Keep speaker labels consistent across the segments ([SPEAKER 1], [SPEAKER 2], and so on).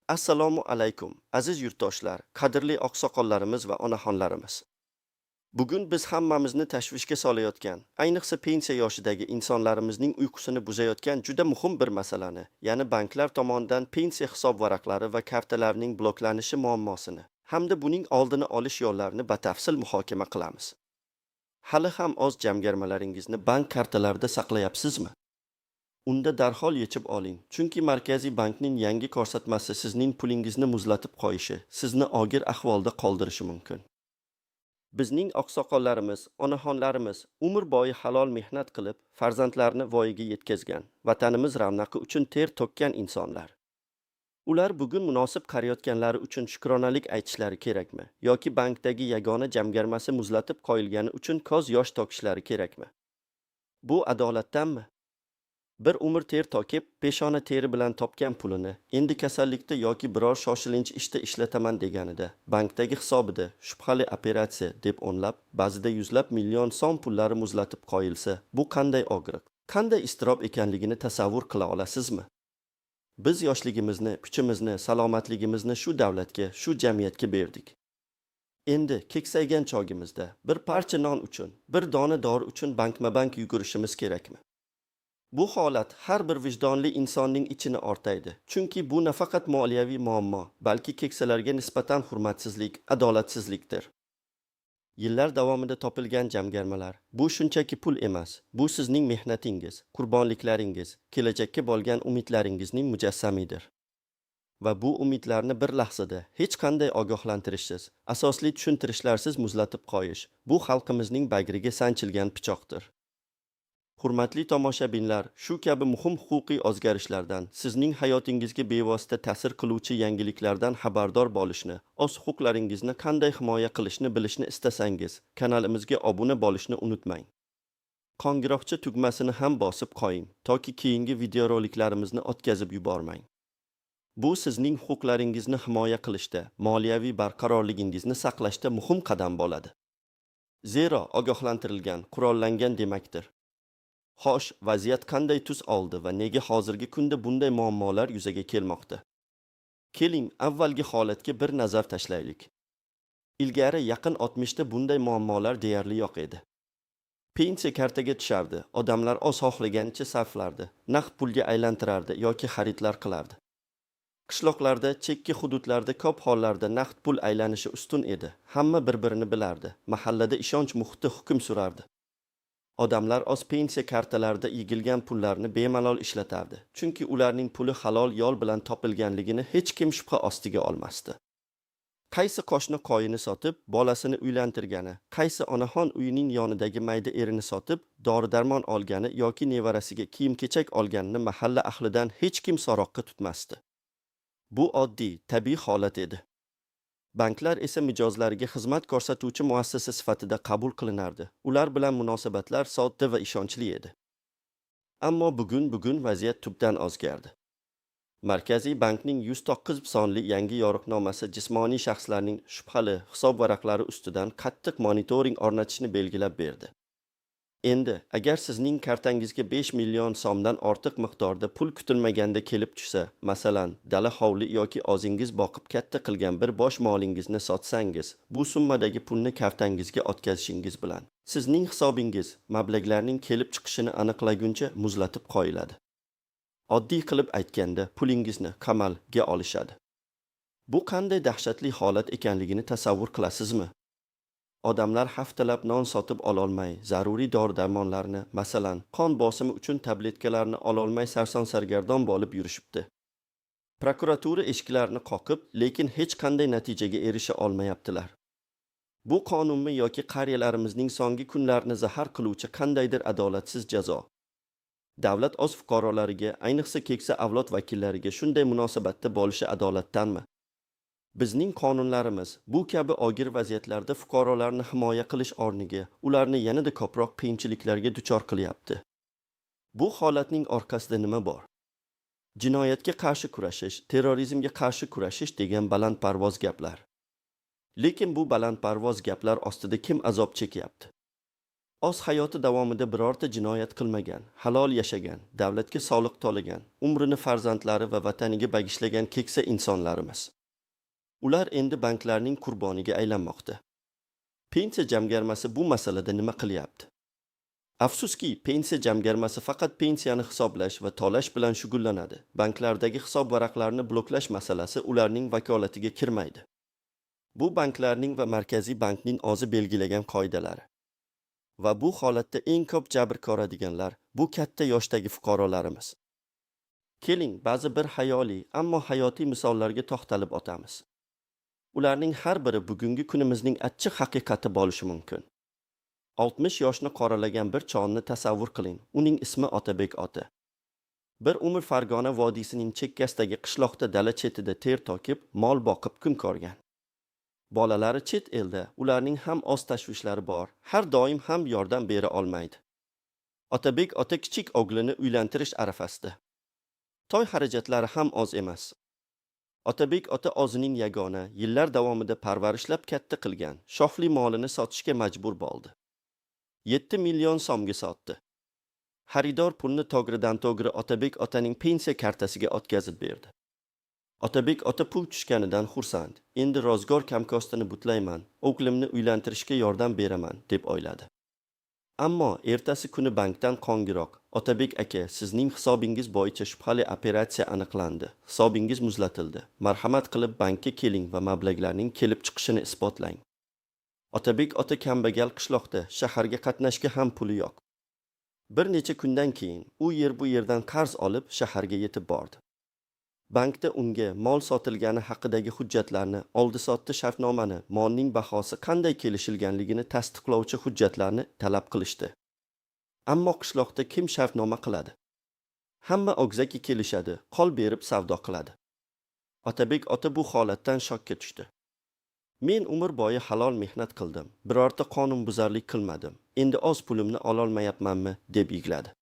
[SPEAKER 1] Assalomu alaykum, aziz yurtdoshlar, qadrli oqsoqollarimiz va onaxonlarimiz. Bugun biz hammamizni tashvishga solayotgan, ayniqsa pensiya yoshidagi insonlarimizning uyqusini buzayotgan juda muhim bir masalani, ya'ni banklar tomonidan pensiya hisob varaqlari va kartalarining bloklanishi muammosini hamda buning oldini olish yo'llarini batafsil muhokama qilamiz. Hali ham o'z jamg'armalaringizni bank kartalarida saqlayapsizmi? Unda darhol yechib oling, chunki Markaziy bankning yangi ko'rsatmasi sizning pulingizni muzlatib qo'yishi, sizni og'ir ahvolda qoldirishi mumkin. Bizning oqsoqollarimiz, onaxonlarimiz umr bo'yi halol mehnat qilib, farzandlarini voyaga yetkazgan, vatanimiz ravnaqi uchun ter to'kkan insonlar. Ular bugun munosib qariyotganlari uchun shukronalik aytishlari kerakmi yoki bankdagi yagona jamg'armasi muzlatib qo'yilgani uchun ko'z yosh to'kishlari kerakmi? Bu adolatdanmi? Bir umr ter to'kib, peshona teri bilan topgan pulini endi kasallikda yoki biror shoshilinch ishda ishlataman deganida, bankdagi hisobida shubhali operatsiya deb o'nlab, ba'zida yuzlab million so'm pullari muzlatib qo'yilsa, bu qanday og'riq, qanday iztirob ekanligini tasavvur qila olasizmi? Biz yoshligimizni, kuchimizni, salomatligimizni shu davlatga, shu jamiyatga berdik. Endi keksaygan chog'imizda bir parcha non uchun, bir dona dori uchun bankma-bank yugurishimiz kerakmi? Bu holat har bir vijdonli insonning ichini ortaydi. Chunki bu nafaqat moliyaviy muammo, balki keksalarga nisbatan hurmatsizlik, adolatsizlikdir. Yillar davomida topilgan jamg'armalar bu shunchaki pul emas, bu sizning mehnatingiz, qurbonliklaringiz, kelajakka bo'lgan umidlaringizning mujassamidir. Va bu umidlarni bir lahzada hech qanday ogohlantirishsiz, asosli tushuntirishlarsiz muzlatib qo'yish bu xalqimizning bag'riga sanchilgan pichoqdir. Hurmatli tomoshabinlar, shu kabi muhim huquqiy o'zgarishlardan, sizning hayotingizga bevosita ta'sir qiluvchi yangiliklardan xabardor bo'lishni, o'z huquqlaringizni qanday himoya qilishni bilishni istasangiz, kanalimizga obuna bo'lishni unutmang. Qo'ng'iroqcha tugmasini ham bosib qo'ying, toki keyingi videoroliklarimizni o'tkazib yubormang. Bu sizning huquqlaringizni himoya qilishda, moliyaviy barqarorligingizni saqlashda muhim qadam bo'ladi. Zero ogohlantirilgan, qurollangan demakdir. Xo'sh, vaziyat qanday tus oldi va nega hozirgi kunda bunday muammolar yuzaga kelmoqda? Keling, avvalgi holatga bir nazar tashlaylik. Ilgari, yaqin 60da bunday muammolar deyarli yo'q edi. Pensiya kartaga tushardi, odamlar o'z xohlaganicha sarflardi, naqd pulga aylantirardi yoki xaridlar qilardi. Qishloqlarda, chekka hududlarda ko'p hollarda naqd pul aylanishi ustun edi. Hamma bir-birini bilardi. Mahallada ishonch muhiti hukm surardi. Odamlar o'z pensiya kartalarida yig'ilgan pullarni bemalol ishlatardi. Chunki ularning puli halol yo'l bilan topilganligini hech kim shubha ostiga olmasdi. Qaysi qo'shni qo'yini sotib, bolasini uylantirgani, qaysi onaxon uyining yonidagi mayda yerini sotib, dori-darmon olgani yoki nevarasiga kiyim-kechak olganini mahalla ahlidan hech kim so'roqqa tutmasdi. Bu oddiy, tabiiy holat edi. Banklar esa mijozlariga xizmat ko'rsatuvchi muassasa sifatida qabul qilinardi. Ular bilan munosabatlar sodda va ishonchli edi. Ammo bugun vaziyat tubdan o'zgardi. Markaziy bankning 109 sonli yangi yo'riqnomasi jismoniy shaxslarning shubhali hisob varaqlari ustidan qattiq monitoring o'rnatishni belgilab berdi. Endi agar sizning kartangizga 5 million so'mdan ortiq miqdorda pul kutilmaganda kelib tushsa, masalan, dala hovli yoki o'zingiz boqib katta qilgan bir bosh molingizni sotsangiz, bu summadagi pulni kartangizga o'tkazishingiz bilan sizning hisobingiz mablag'larning kelib chiqishini aniqlaguncha muzlatib qo'yiladi. Oddiy qilib aytganda, pulingizni qamalga olishadi. Bu qanday dahshatli holat ekanligini tasavvur qilasizmi? Odamlar haftalab non sotib ololmay, zaruriy dori-darmonlarni, masalan, qon bosimi uchun tabletkalarni ololmay sarson-sargardon bo'lib yurishibdi. Prokuratura eshiklarini qoqib, lekin hech qanday natijaga erisha olmayaptilar. Bu qonunmi yoki qariyalarimizning so'nggi kunlarini zahar qiluvchi qandaydir adolatsiz jazo? Davlat o'z fuqarolariga, ayniqsa keksa avlod vakillariga shunday munosabatda bo'lishi adolatdanmi? Bizning qonunlarimiz bu kabi og'ir vaziyatlarda fuqarolarni himoya qilish o'rniga ularni yanada ko'proq qiyinchiliklarga duchor qilyapti. Bu holatning orqasida nima bor? Jinoyatga qarshi kurashish, terrorizmga qarshi kurashish degan balandparvoz gaplar. Lekin bu balandparvoz gaplar ostida kim azob chekyapti? Oz hayoti davomida birorta jinoyat qilmagan, halol yashagan, davlatga soliq to'lagan, umrini farzandlari va vataniga bagishlagan keksa insonlarimiz. Ular endi banklarning qurboniga aylanmoqda. Pensiya jamg'armasi bu masalada nima qilyapti? Afsuski, pensiya jamg'armasi faqat pensiyani hisoblash va to'lash bilan shug'ullanadi. Banklardagi hisob varaqlarini bloklash masalasi ularning vakolatiga kirmaydi. Bu banklarning va Markaziy bankning o'zi belgilagan qoidalari. Va bu holatda eng ko'p jabr ko'radiganlar bu katta yoshdagi fuqarolarimiz. Keling, ba'zi bir xayoliy, ammo hayotiy misollarga to'xtalib o'tamiz. Ularning har biri bugungi kunimizning achchiq haqiqati bo'lishi mumkin. 60 yoshni qoralagan bir cholni tasavvur qiling. Uning ismi Otabek ota. Bir umr Farg'ona vodiysining chekkasidagi qishloqda dala chetida ter to'kib, mol boqib kun ko'rgan. Bolalari chet elda, ularning ham o'z tashvishlari bor. Har doim ham yordam bera olmaydi. Otabek ota kichik o'g'lini uylantirish arafasida. To'y xarajatlari ham oz emas. Otabek ota o'zining yagona, yillar davomida parvarishlab katta qilgan shoxli molini sotishga majbur bo'ldi. 7 million so'mga sotdi. Xaridor pulni to'g'ridan to'g'ri Otabek otaning pensiya kartasiga o'tkazib berdi. Otabek ota pul tushganidan xursand. Endi ro'zg'or kamkostini butlayman, o'g'limni uylantirishga yordam beraman, deb o'yladi. Ammo ertasi kuni bankdan qo'ng'iroq. Otabek aka, sizning hisobingiz bo'yicha shubhali operatsiya aniqlandi. Hisobingiz muzlatildi. Marhamat qilib bankka keling va mablag'larning kelib chiqishini isbotlang. Otabek ota kambag'al qishloqda, shaharga qatnashga ham puli yo'q. Bir necha kundan keyin u yer bu yerdan qarz olib shaharga yetib bordi. Bankda unga mol sotilgani haqidagi hujjatlarni, oldi-sotdi shartnomani, molning bahosi qanday kelishilganligini tasdiqlovchi hujjatlarni talab qilishdi. Ammo qishloqda kim shartnoma qiladi? Hamma og'zaki kelishadi, qo'l berib savdo qiladi. Otabek ota bu holatdan shokka tushdi. Men umr bo'yi halol mehnat qildim, birorta qonunbuzarlik qilmadim. Endi oz pulimni ololmayapmanmi, deb yig'ladi.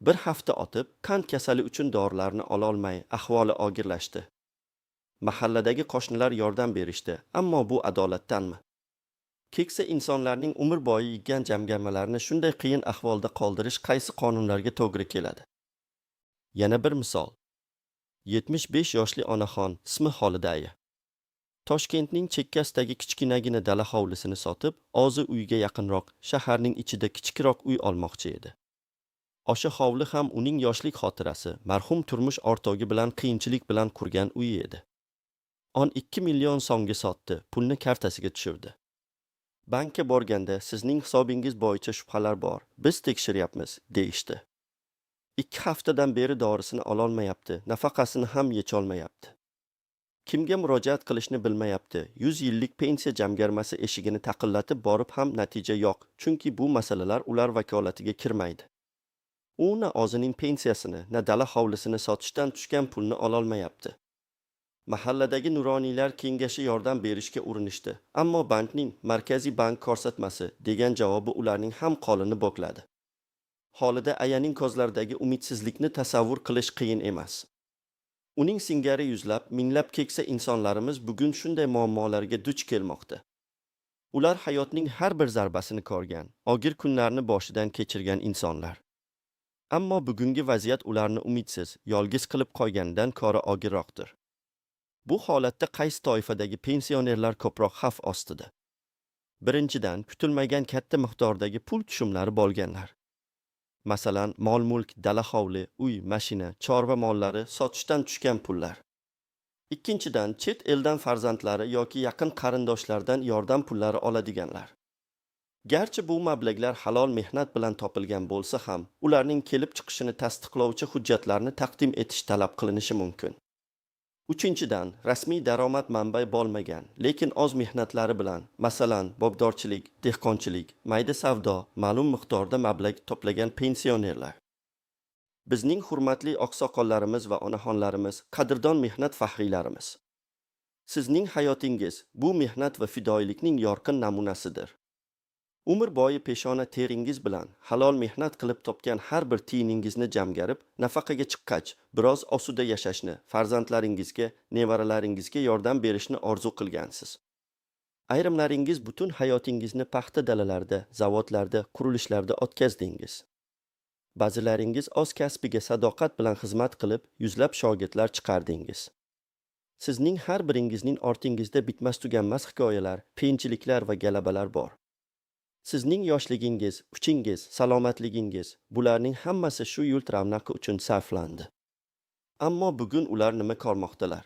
[SPEAKER 1] Bir hafta o'tib, qand kasali uchun dorilarni ololmay ahvoli og'irlashdi. Mahalladagi qo'shnilar yordam berishdi, ammo bu adolatdanmi? Keksa insonlarning umr bo'yi yig'gan jamg'armalarini shunday qiyin ahvolda qoldirish qaysi qonunlarga to'g'ri keladi? Yana bir misol. 75 yoshli onaxon ismi Xolida aya. Toshkentning chekkasidagi kichkinagina dala hovlisini sotib, o'zi uyga yaqinroq, shaharning ichida kichikroq uy olmoqchi edi. O'sha hovli ham uning yoshlik xotirasi, marhum turmush o'rtog'i bilan qiyinchilik bilan qurgan uyi edi. 12 million so'mga sotdi, pulni kartasiga tushirdi. Bankka borganda sizning hisobingiz bo'yicha shubhalar bor, biz tekshiryapmiz, deyishdi. 2 haftadan beri dorisini ololmayapti, nafaqasini ham yecholmayapti. Kimga murojaat qilishni bilmayapti. 100 yillik pensiya jamg'armasi eshigini taqillatib borib ham natija yo'q, chunki bu masalalar ular vakolatiga kirmaydi. U na o'zining pensiyasini, na dala hovlisini sotishdan tushgan pulni ololmayapti. Mahalladagi nuroniylar kengashi yordam berishga urinishdi, ammo bankning Markaziy bank ko'rsatmasi degan javobi ularning ham qo'lini bog'ladi. Xolida ayaning ko'zlaridagi umidsizlikni tasavvur qilish qiyin emas. Uning singari yuzlab, minglab keksa insonlarimiz bugun shunday muammolarga duch kelmoqda. Ular hayotning har bir zarbasini ko'rgan, og'ir kunlarni boshidan kechirgan insonlar. Ammo bugungi vaziyat ularni umidsiz, yolg'iz qilib qo'yganidan ko'ra og'irroqdir. Bu holatda qaysi toifadagi pensionerlar ko'proq xavf ostida? Birinchidan, kutilmagan katta miqdordagi pul tushumlari bo'lganlar. Masalan, mol-mulk, dala hovli, uy, mashina, chorva mollari sotishdan tushgan pullar. Ikkinchidan, chet eldan farzandlari yoki yaqin qarindoshlardan yordam pullari oladiganlar. Garchi bu mablag'lar halol mehnat bilan topilgan bo'lsa ham, ularning kelib chiqishini tasdiqlovchi hujjatlarni taqdim etish talab qilinishi mumkin. Uchinchidan, rasmiy daromad manbai bo'lmagan, lekin o'z mehnatlari bilan, masalan, bog'dorchilik, dehqonchilik, mayda savdo, ma'lum miqdorda mablag' to'plagan pensionerlar. Bizning hurmatli oqsoqollarimiz va onaxonlarimiz, qadrdon mehnat faxriylarimiz. Sizning hayotingiz bu mehnat va fidoyilikning yorqin namunasidir. Umr bo'yi peshona teringiz bilan halol mehnat qilib topgan har bir tiyiningizni jamg'arib, nafaqaga chiqqach, biroz osuda yashashni, farzandlaringizga, nevaralaringizga yordam berishni orzu qilgansiz. Ayrimlaringiz butun hayotingizni paxta dalalarida, zavodlarda, qurilishlarda o'tkazdingiz. Ba'zilaringiz o'z kasbiga sadoqat bilan xizmat qilib, yuzlab shogirdlar chiqardingiz. Sizning har biringizning ortingizda bitmas tuganmas hikoyalar, qiyinchiliklar va g'alabalar bor. Sizning yoshligingiz, kuchingiz, salomatligingiz, bularning hammasi shu yurt ravnaqi uchun sarflandi. Ammo bugun ular nima ko'rmoqdalar?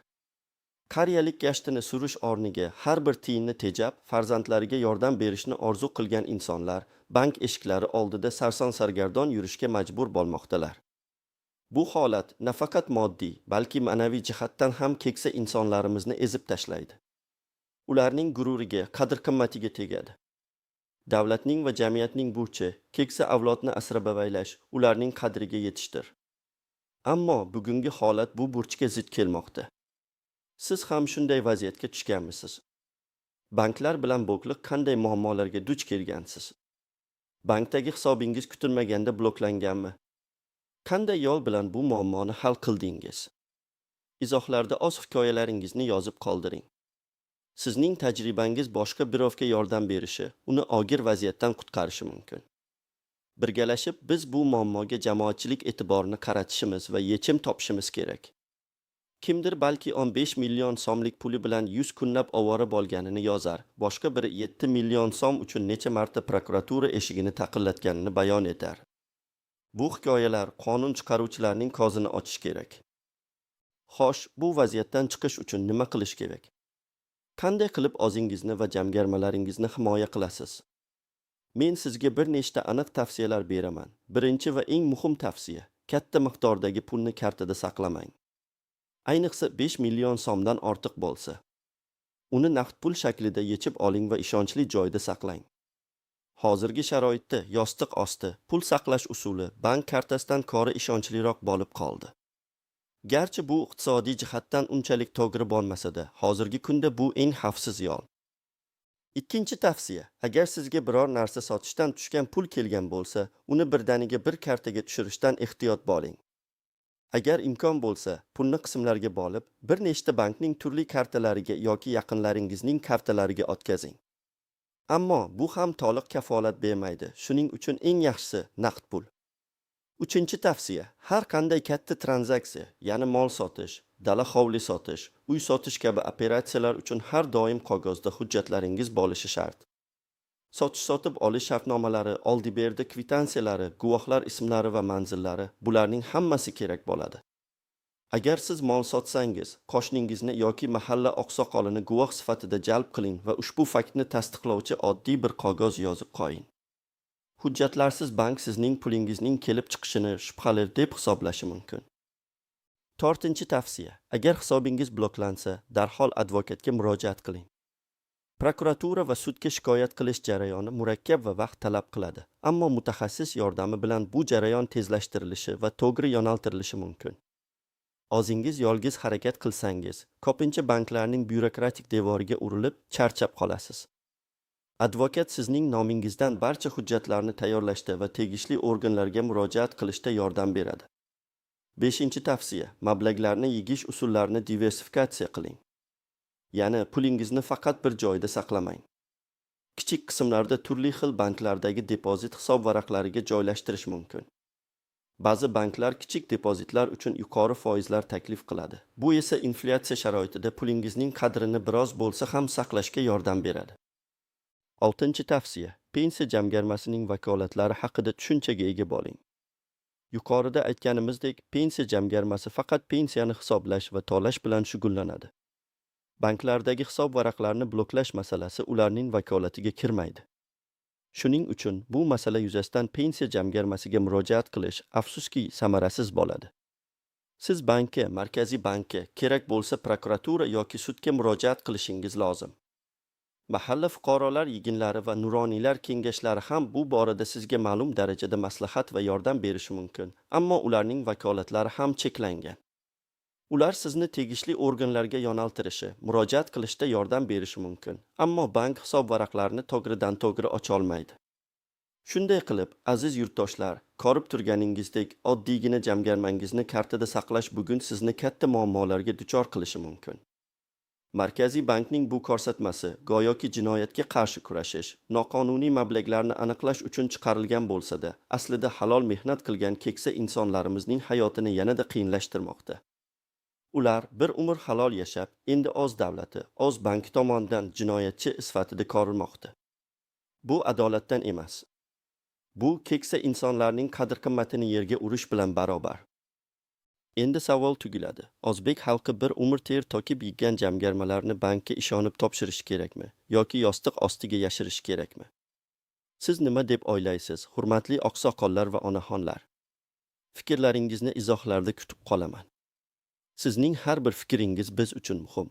[SPEAKER 1] Qariyalik gashtini surish o'rniga har bir tiyinni tejab, farzandlariga yordam berishni orzu qilgan insonlar bank eshiklari oldida sarson-sargardon yurishga majbur bo'lmoqdalar. Bu holat nafaqat moddiy, balki ma'naviy jihatdan ham keksa insonlarimizni ezib tashlaydi. Ularning g'ururiga, qadr-qimmatiga tegadi. Davlatning va jamiyatning burchi keksa avlodni asrab-avaylash, ularning qadriga yetishdir. Ammo bugungi holat bu burchga zid kelmoqda. Siz ham shunday vaziyatga tushganmisiz? Banklar bilan bog'liq qanday muammolarga duch kelgansiz? Bankdagi hisobingiz kutilmaganda bloklanganmi? Qanday yo'l bilan bu muammoni hal qildingiz? Izohlarda o'z hikoyalaringizni yozib qoldiring. Sizning tajribangiz boshqa birovga yordam berishi, uni og'ir vaziyatdan qutqarishi mumkin. Birgalashib biz bu muammoga jamoatchilik e'tiborini qaratishimiz va yechim topishimiz kerak. Kimdir balki 15 million so'mlik puli bilan 100 kunlab ovora bo'lganini yozar, boshqa biri 7 million so'm uchun necha marta prokuratura eshigini taqillatganini bayon etar. Bu hikoyalar qonun chiqaruvchilarning ko'zini ochish kerak. Xo'sh, bu vaziyatdan chiqish uchun nima qilish kerak? Qanday qilib o'zingizni va jamg'armalaringizni himoya qilasiz? Men sizga bir nechta aniq tavsiyalar beraman. Birinchi va eng muhim tavsiya: katta miqdordagi pulni kartada saqlamang. Ayniqsa 5 million so'mdan ortiq bo'lsa. Uni naqd pul shaklida yechib oling va ishonchli joyda saqlang. Hozirgi sharoitda yostiq osti pul saqlash usuli bank kartasidan ko'ra ishonchliroq bo'lib qoldi. Garchi bu iqtisodiy jihatdan unchalik to'g'ri bo'lmasa-da, hozirgi kunda bu eng xavfsiz yo'l. Ikkinchi tavsiya: agar sizga biror narsa sotishdan tushgan pul kelgan bo'lsa, uni birdaniga bir kartaga tushirishdan ehtiyot bo'ling. Agar imkon bo'lsa, pulni qismlarga bo'lib, bir nechta bankning turli kartalariga yoki yaqinlaringizning kartalariga o'tkazing. Ammo bu ham to'liq kafolat bermaydi. Shuning uchun eng yaxshisi naqd pul. Uchinchi tavsiya: har qanday katta tranzaksiya, ya'ni mol sotish, dala hovli sotish, uy sotish kabi operatsiyalar uchun har doim qog'ozda hujjatlaringiz bo'lishi shart. Sotish-sotib olish shartnomalari, oldi-berdi kvitansiyalari, guvohlar ismlari va manzillari, bularning hammasi kerak bo'ladi. Agar siz mol sotsangiz, qo'shningizni yoki mahalla oqsoqolini guvoh sifatida jalb qiling va ushbu faktni tasdiqlovchi oddiy bir qog'oz yozib qo'ying. Hujjatlarsiz bank sizning pulingizning kelib chiqishini shubhali deb hisoblashi mumkin. To'rtinchi tavsiya: agar hisobingiz bloklansa, darhol advokatga murojaat qiling. Prokuratura va sudga shikoyat qilish jarayoni murakkab va vaqt talab qiladi, ammo mutaxassis yordami bilan bu jarayon tezlashtirilishi va to'g'ri yo'naltirilishi mumkin. O'zingiz yolg'iz harakat qilsangiz, ko'pincha banklarning byurokratik devoriga urilib, charchab qolasiz. Advokat sizning nomingizdan barcha hujjatlarni tayyorlashda va tegishli organlarga murojaat qilishda yordam beradi. Beshinchi tavsiya: mablag'larni yig'ish usullarini diversifikatsiya qiling. Ya'ni pulingizni faqat bir joyda saqlamang. Kichik qismlarda turli xil banklardagi depozit hisob varaqlariga joylashtirish mumkin. Ba'zi banklar kichik depozitlar uchun yuqori foizlar taklif qiladi. Bu esa inflyatsiya sharoitida pulingizning qadrini biroz bo'lsa ham saqlashga yordam beradi. Oltinchi tavsiya: pensiya jamg'armasining vakolatlari haqida tushunchaga ega bo'ling. Yuqorida aytganimizdek, pensiya jamg'armasi faqat pensiyani hisoblash va to'lash bilan shug'ullanadi. Banklardagi hisob varaqlarini bloklash masalasi ularning vakolatiga kirmaydi. Shuning uchun bu masala yuzasidan pensiya jamg'armasiga murojaat qilish, afsuski, samarasiz bo'ladi. Siz bankka, Markaziy bankka, kerak bo'lsa prokuratura yoki sudga murojaat qilishingiz lozim. Mahalla fuqarolar yig'inlari va nuroniylar kengashlari ham bu borada sizga ma'lum darajada maslahat va yordam berishi mumkin, ammo ularning vakolatlari ham cheklangan. Ular sizni tegishli organlarga yo'naltirishi, murojaat qilishda yordam berishi mumkin, ammo bank hisob varaqlarini to'g'ridan to'g'ri ocholmaydi. Shunday qilib, aziz yurtdoshlar, ko'rib turganingizdek, oddiygina jamg'armangizni kartada saqlash bugun sizni katta muammolarga duchor qilishi mumkin. Markaziy bankning bu ko'rsatmasi go'yoki jinoyatga qarshi kurashish, noqonuniy mablag'larni aniqlash uchun chiqarilgan bo'lsa-da, aslida halol mehnat qilgan keksa insonlarimizning hayotini yanada qiyinlashtirmoqda. Ular bir umr halol yashab, endi o'z davlati, o'z banki tomonidan jinoyatchi sifatida ko'rilmoqda. Bu adolatdan emas. Bu keksa insonlarning qadr-qimmatini yerga urish bilan barobar. Endi savol tug'iladi. O'zbek xalqi bir umr ter to'kib yig'gan jamg'armalarni bankka ishonib topshirish kerakmi yoki yostiq ostiga yashirish kerakmi? Siz nima deb o'ylaysiz, hurmatli oqsoqollar va onaxonlar? Fikrlaringizni izohlarda kutib qolaman. Sizning har bir fikringiz biz uchun muhim.